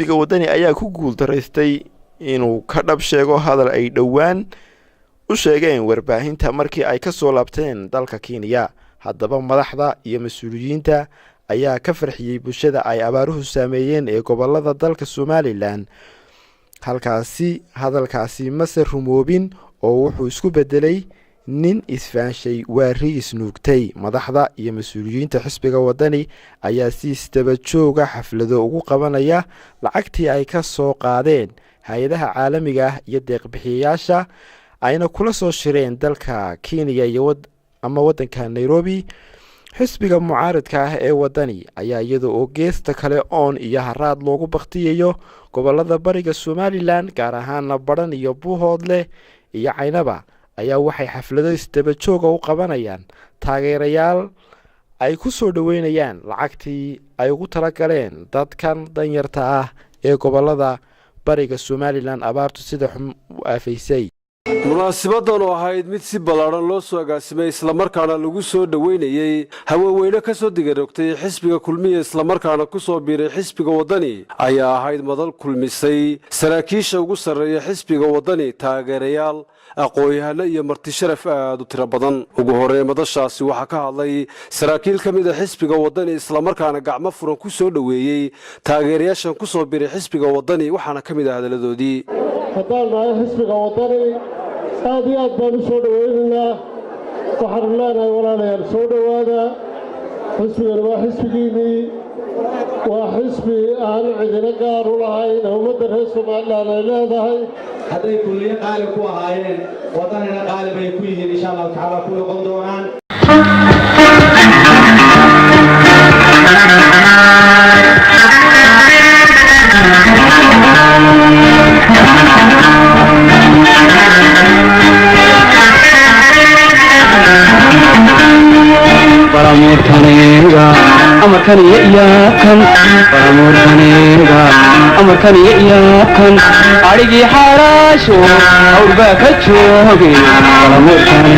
Xisbiga Waddani ayaa ku guuldaraystay inuu ka dhab sheego hadal ay dhowaan u sheegeen warbaahinta markii ay ka soo laabteen dalka Kenya. Haddaba madaxda iyo mas-uuliyiinta ayaa ka farxiyey bulshada ay abaaruhu saameeyeen ee gobolada dalka Somaliland. Halkaasi hadalkaasi mase rumoobin oo wuxuu isku bedelay nin isfaanshay waa riis nuugtay. Madaxda iyo mas-uuliyiinta xisbiga Waddani ayaa si isdaba jooga xaflado ugu qabanaya lacagtii ay ka soo qaadeen hay-adaha caalamiga ah iyo deeqbixiyayaasha, ayna kula soo shireen dalka Kenya iyo ama waddanka Nairobi. Xisbiga mucaaridka ah ee Waddani ayaa iyada oo geesta kale oon iyo haraad loogu baktiyayo gobolada bariga Somaliland, gaar ahaana Badhan iyo Buuhoodleh iyo Caynaba, ayaa waxay xaflado isdaba jooga u qabanayaan taageerayaal ay ku soo dhoweynayaan lacagtii ay ugu talagaleen dadkan danyarta ah ee gobolada bariga Somaliland abaartu sida xun u aafaysay. Munaasibadan oo ahayd mid si ballaadhan loo soo agaasimay, islamarkaana lagu soo dhoweynayey haweenweyne ka soo digarogtay xisbiga Kulmiya, islamarkaana ku soo biiray xisbiga Waddani, ayaa ahayd madal kulmisay saraakiisha ugu sarreeya xisbiga Waddani, taageerayaal, aqoon-yahano iyo marti sharaf aad u tiro badan. Ugu horreyn madashaasi waxaa ka hadlay saraakiil ka mid a xisbiga Waddani, islamarkaana gacmo furan ku soo dhoweeyey taageerayaashan ku soo biiray xisbiga Waddani. Waxaana ka mid ah hadalladoodii: Haddaan nahay xisbiga Waddani, aad iyo aad baan u soo dhowaynaynaa. Waxaanu leenahay, walaalayaal, soo dhowaada. Xisbigani waa xisbigiinnii, waa xisbi aan cidina gaar u lahayn ee ummadda reer Somaliland ay leedahay. Hadday Kulmiye qaali ku ahaayeen, Waddanina qaali bay ku yihiin, insha Allahu tacaala ku noqon doonaan. Baramuurtaniga amarkaniyo iyaabkan, baramuurtaniga amarkaniyo iyaabkan, adhigii xaaraasho hawrbaa ka jooge. Baramuurtani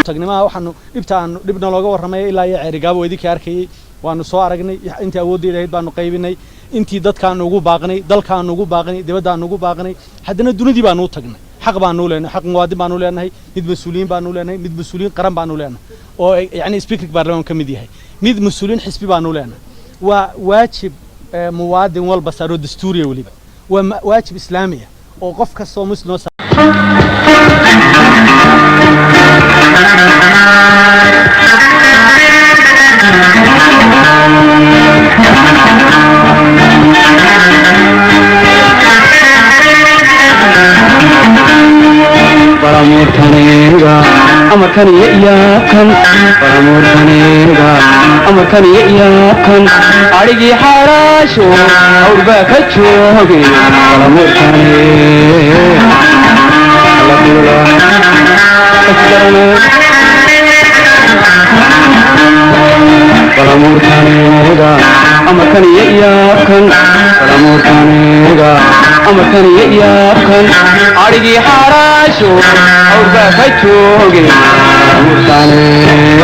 Tagnimaha waxaanu dhibta aanu dhibna looga warramaya ilaa iyo Ceerigaabo idinkii arkayey waanu soo aragnay. Intii awooddeeda ahayd baanu qaybinay, intii dadkaanu ugu baaqnay, dalkaanu ugu baaqnay, dibaddaanu ugu baaqnay, haddana dunidii baanu u tagnay. Xaq baanu leenahay, xaq muwaadin baanu leenahay, mid mas-uuliyiin baanu leenahay, mid mas-uuliyiin qaran baanu leenahay oo yacni speaker baarlamaan ka mid yahay, mid mas-uuliyiin xisbi baanu leenahay. Waa waajib muwaadin walba saaro, dastuuriya, weliba waa waajib islaami ah oo qof kastoo muslim. Baramuurtaniga amarkaniyo iyaabkan, baramuurtaniga amarkaniyo iyaabkan, adhigii xaaraasho hawrbaa ka jooge. Baramuurtani baramuurtaniga amarkaniyo iyaabkan, baramuurtaniga amarkaniyo iyaabkan, adhigii xaaraasho hawrbaa ka jooge. Baramuurtani.